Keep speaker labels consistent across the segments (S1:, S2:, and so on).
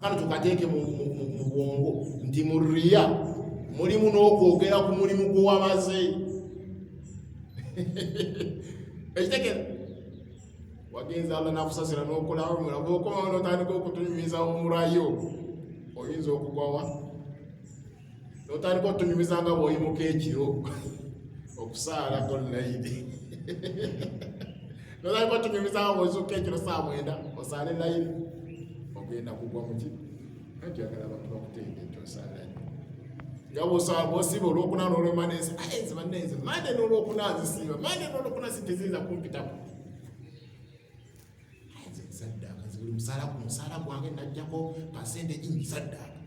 S1: Kano tukateeke mu bwongo nti mu riya mulimu n'okwogera ku mulimu gwewamaze. Ekitegera wagenza Allah nakusasira n'okola umra, bw'okomawo n'otandika okutunyumiza umurayo oyinza okugwawa n'otandika okutunyumiza nga bw'oyimuka ekiro okusaalako layiri nolaba tunyumiza nga bwozuuka ekiro saa 9 osaale layiri ogenda kugwa muki anti oyagala abantu bakutende nti osaala nga bwosiiba olwokuna nolwemanensi aye nze bannenze mande n'olwokuna nzisiiba mande n'olwokuna si teziyinza kumpitako nze nsaddaaka nze buli musaala ku musaala gwange najjako percentage nsaddaaka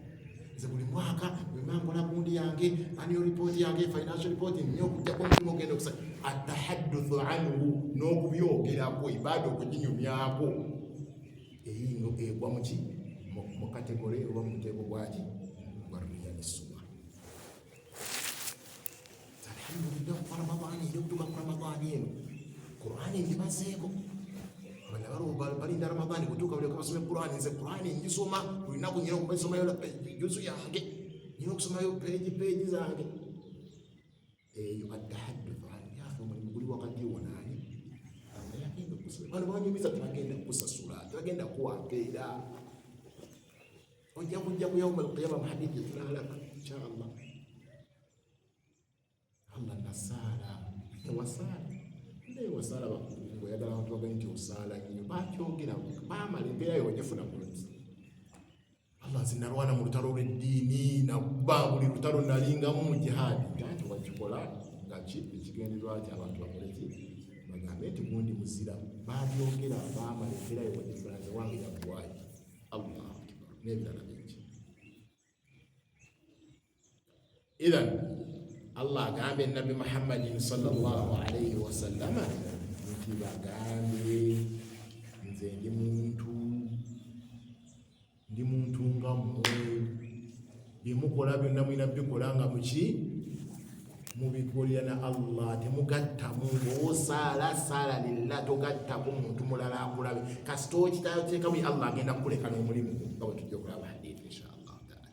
S1: nze buli mwaka bwemba nkola gundi yange annual report yange financial report nina okujjako omulimu ogenda okusa atahadduthu anhu n'okubyogerako ibaada okuginyumyako eyingo egwa muki mu kategore oba mu muteeko gwaki gwa riya ne suma. Alhamdulillah kuva Ramadhani eri okutuuka ku Ramadhani eno Qur'ani ngimazeeko. Bana balinda Ramadhani kutuuka balyoke basome Qur'ani. Nze Qur'ani ngisoma buli lunaku, nyina okusomayo juzu yange, nyina okusomayo peegi peegi zange. Eyo atahadduthu anhu yafe omulimu guli wakati wo naani yagenda okusasula. Bano banyumiza tebagenda kukusasula, tebagenda kuwa mpeera, ojja kujja ku yauma alqiyama mu hadithi etunalaba inshallah. Allah nasaala ewasaala naye wasaala ngaoyagala abantu bagambe nti osaala nnyo bakyogera bamala embeera yo wagifuna ku nsi. Allah nze nalwana mu lutalo lw'eddiini nakuba buli lutalo nalingamu mu jihaadi nti wakikola nga ki ekigendererwa ki abantu bakole ki bagambe nti gundi muzira babyogera bamala embeera yo wagifuna nze wange yaggwayo. Allah akbar n'ebirala bingi. Idhan Allah agambye Nabbi Muhammadin sallallahu alaihi wasallama nti bagambe nze ndi muntu, ndi muntu nga mmwe, byemukola byonna mulina bikola nga muki mubikolera na Allah, temugattamu. Bw'osaala saala lillah, togattako muntu mulala akulabe. Kasita okitateekamu Allah agenda kukuleka n'omulimu gwo nga bwe tujja okulaba hadithi inshallah taala.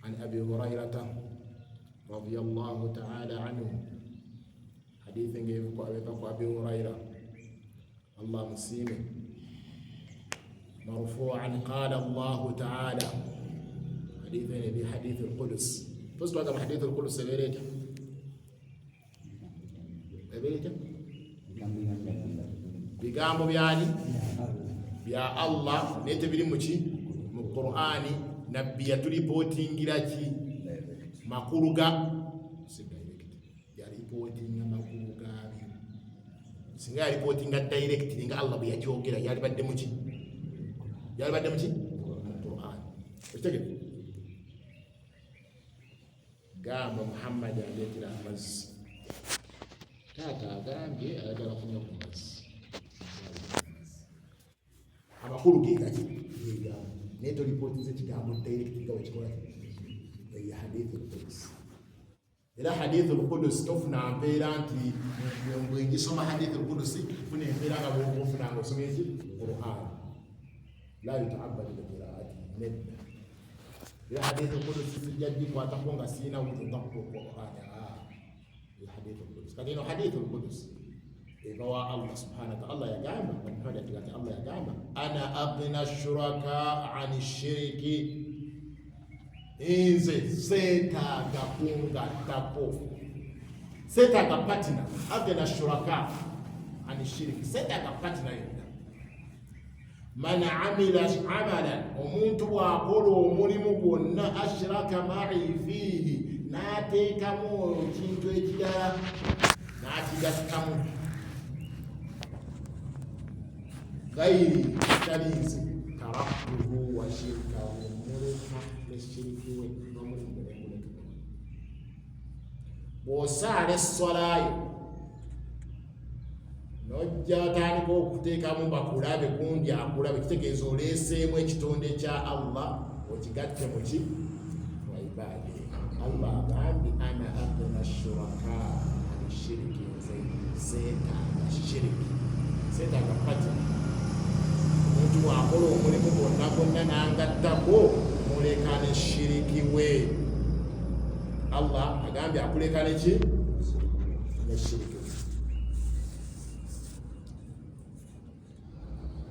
S1: عن أبي هريرة رضي الله تعالى عنه حديث أبي هريرة الله مسيمه مرفوعا قال الله تعالى حديث بحديث القدس فزت حديث القدس ebeera etya bigambo byani bya Allah naye tebiri muki mu Qur'ani. Nabbi yatulipootingira ki makulu ga si direct yalipootinga makulu gaabyo. Singa yalipootinga direct nga Allah bwe yakyogera yalibadde muki yalibadde muki mu Qur'ani. Okitegedde? Gamba Muhammad andeetera amazzi, taata agambye ayagala kunywa ku mazzi. Amakulu gegaki gegamu naye tolipootinze kigambo direct nga bwekikola eyo hadith al-Qudus. Era hadith al-Qudus tofuna mpeera nti bwengisoma hadith al-Qudus funa empeera nga bwoba ofuna nga osoma eki Qur'an. La yutaabadu biqiraati nedda. Era hadith al-Qudus sijja gikwatako nga sirina wudu nga Qur'an. Hadith al-Qudus kati eno hadith al-Qudus eva wa Allah subhanahu wa ta'ala. Yagamba Muhammad ati Allah yagamba ana aghna shuraka ani shiriki, nze seetaaga kungattako, seetaaga patina. Aghna shuraka ani shiriki, seetaaga patina yonna. Man amila amalan, omuntu bw'akola omulimu gwonna, ashraka ma'i fiihi, n'ateekamu ekintu ekirala n'akigattamu, gairi kitali nze, taraktuhu wa shirkahu, muleka ne shiriki we n'omulimu gwe nenguleka. Bw'osaala esswalayo nojja otandika okuteekamu bakulabe gundi akulabe, kitegeeza oleeseemu ekitonde kya Allah okigatte muki mwaibade. Allah agambye ana aghna shuraka ani shiriki, nze seetaaga shiriki. Seetaaga pati. Omuntu bw'akola omulimu gwonna gwonna n'angattako, muleka ne shiriki we. Allah agambye akuleka neki? Ne shiriki we.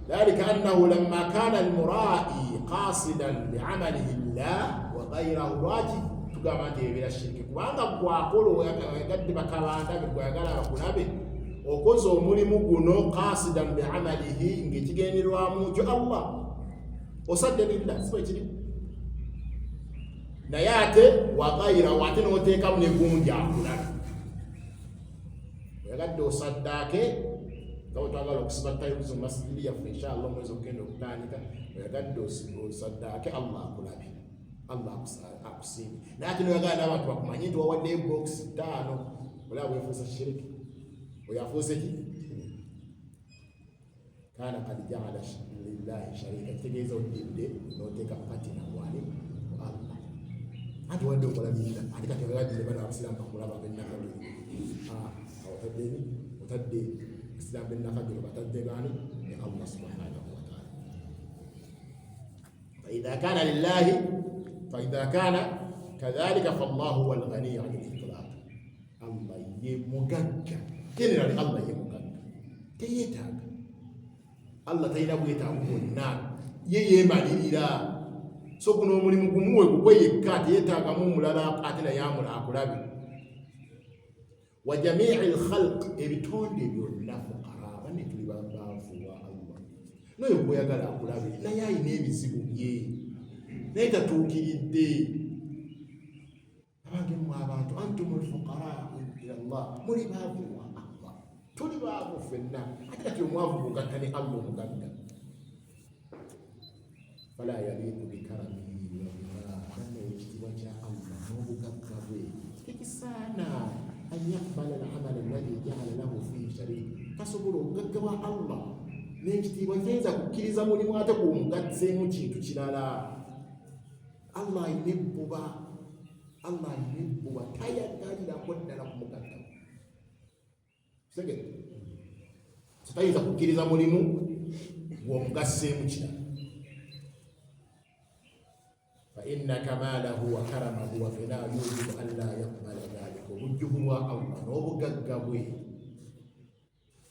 S1: Dhalika annahu lamma kana almurai qasidan biamalihi llah wa ghairahu. Lwaki tugamba nti ebeera shiriki? Kubanga gwakola oyagadde bakabanda be, gwayagala bakulabe, okoze omulimu guno qasidan biamalihi, ng'ekigendererwamu kyo Allah, osadde lillah, si bwekiri? Naye ate waghairahu, ate n'oteekamu ne gundi akulabe. Oyagadde osaddaake nga bwe twagala okusiba tiles mu masijidi yaffe, inshallah omwezi ogugenda okutandika. Oyagadde osaddaake Allah akulabe, Allah akusiime, naye ate noyagala n'abantu bakumanye nti wawaddeyo bokisi 5. Olaba bwefuusa shiriki? Oyo afuuse ki? Kana kad jaala lillahi sharika. Kitegeeza oddidde n'oteeka patina wali Allah. Anti wadde okola lilla, ate kati oyagadde bano abasiraamu bakulaba ab'ennakagere. Otadde otadde abasiraamu b'ennakagere, batadde baani? Ne Allah subhanahu wataala. Faidha kana lillahi, faidha kana kadhalika fallahu huwa alghaniyu ani litlaq. Allah ye mugagga generally, Allah ye mugagga, teyetaaga. Allah talina bwetaavu bwonna, ye yeemalirira. So guno omulimu gumuwe gugwe yekka, teyetaagamu omulala ate naye amula akulabe. Wa jamii lkhalq, ebitonde byonna fuqara, banne tuli baavu wa Allah. Noyo gweyagala akulabe naye alina ebizibu bye, naye tatuukiridde. Abange mmwe abantu, antum lfuqara ila llah, muli baavu wa Allah, tuli baavu ffenna. Ate kati omwavu bugatta ne Allah omugagga, fala yaliiku bikaramihi wa banne, ekitiibwa kya Allah n'obugagga bwe tekisaana an yakbala alamala alladhi jaala lahu fihi sharik. Tasobola, obugagga bwa Allah n'ekitiibwa tayinza kukkiriza mulimu ate gwomugatseemu kintu kirala. Allah alina ebbuba, Allah alina ebbuba, tayagalirako ddala kumugatta. Segere tayinza kukkiriza mulimu gwomugasseemu kirala. Fa inna kamalahu wa karamahu wa ghina yujibu an la yakbala dhalika. Obujjuvu bwa Allah n'obugagga bwe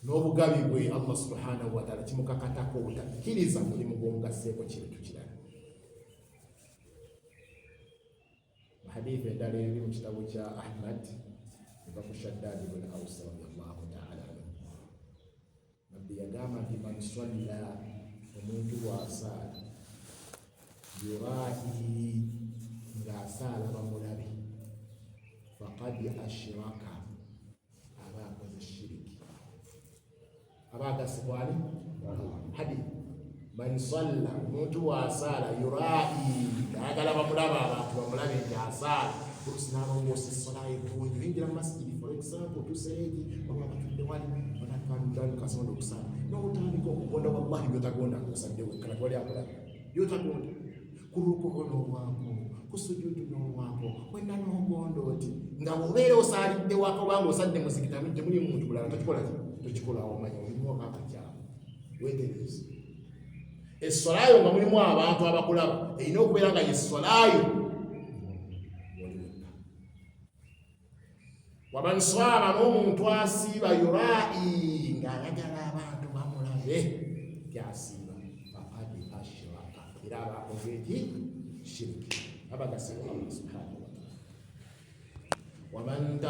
S1: n'obugabi bwe Allah subhanahu wataala kimukakatako obutakkiriza mulimu gw'omugasseeko kintu kirala. Hadithi endala eri mu kitabo kya Ahmad, eva ku Shaddad bun Aus radiallahu taala anhu. Nabbi yagamba nti man salla, omuntu bw'asaala, yurai, ng'asaala bamulabe, faqad ashraka, aba akoze shiriki, aba agase kwani hadi. Man salla, omuntu bw'asaala, yurai, ayagala bamulaba, abantu bamulabe nti asaala, oluusi n'alongoosa essola ebbungi, oyingira mu masijidi, for example, tuseegi waliwo abatudde wali kasonda okusaala n'otandika okugonda, wallahi byotagonda ng'osadde wekka tewali akulaba, byotagonda ku rukuhu n'olwako, ku sujudu n'olwako, wenna n'ogonda oti nga bw'obeera osaalidde waka obanga osadde muzikiti temuli muntu mulala, tokikola ki? Tokikola. Omanya olimu akakyamu. Wetegereze, essolayo nga mulimu abantu abakulaba erina okubeera nga yessolayo oli wekka. Waman swama, n'omuntu asiiba, yurai, ng'ayagala abantu bamulabe nti asiiba, faqad ashraka, era aba akoze eki? Shiriki, aba gasiba Allah subhanahu wataala. Waman